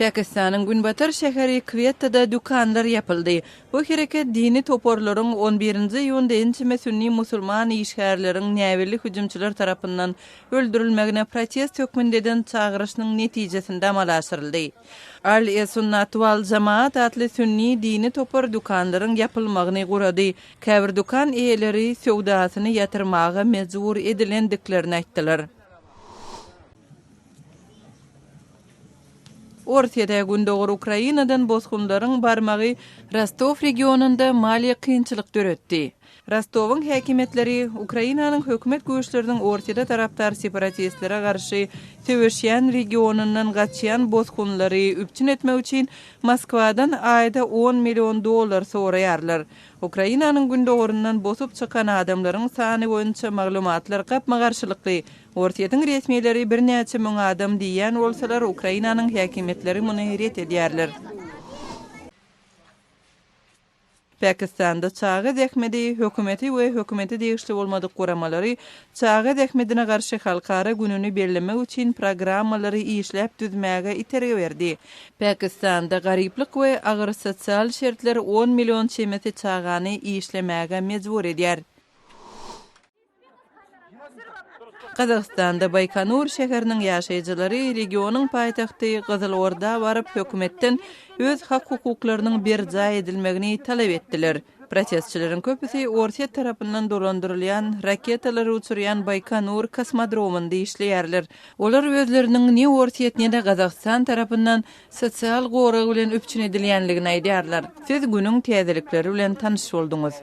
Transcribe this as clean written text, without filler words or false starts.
Pakistanyň günbatar şäheri Kwettada dükanlar ýapyldy. Bu hereket dini toparlaryň on birinji iýunda ençeme sünni musulman işgärleriň näbelli hüjümçiler tarapyndan öldürilmegine protest hökmünde eden çagyryşynyň netijesinde amala aşyryldy. Al-e-Sunnat wal-Jamaat atly sünni dini topar dükanlaryň ýapylmagyny gurady. Käbir dükan eýeleri söwdasyny ýatyrmaga mejbur edilendiklerini aýtdylar. Orsýete gündogar Ukrainadan bosgunlaryň barmagy Rostow regionynda maliýe kynçylyk döretdi. Rostowyň häkimiýetleri Ukrainanyň hökümet güýçleriniň Orsýete tarapdar separatistlere garşy söweşýän regionyndan gaçýan bosgunlary üpjün etmek üçin Moskwadan aýda on million dollar soraýarlar. Ukrainanyň gündogaryndan bosup çykan adamlaryň sany boýunça maglumatlar gapma-garşylykly. Orsýetiň resmileri birnäçe müň adam diýýän bolsalar, Ukrainanyň häkimiýetleri muny ret edýärler. Pakistanda çaga zähmedi hökümeti we hökümete degişli bolmadyk guramalary çaga zähmedine garşy halkara gününi bellemek üçin programmalary işläp düzmäge itergi berdi. Pakistanda garyplyk we agyr sosial şertler on million çemesi çagany işlemäge mejbur edýär. Gazagystanda Baýkonur şäheriniň ýaşaýjylary regionyň paýtagty Gyzylorda baryp, hökümetden öz hak-hukuklarynyň berjaý edilmegini talap etdiler. Protestçileriň köpüsi Orsýet tarapyndan dolandyrylýan raketalary uçurýan Baýkonur kosmodromynda işleýärler. Olar özleriniň ne Orsýet, ne-de Gazagystan tarapyndan sosial gorag bilen üpjün edilýänligini aýdýarlar. Siz günüň täzelikleri bilen tanyş bolduňyz.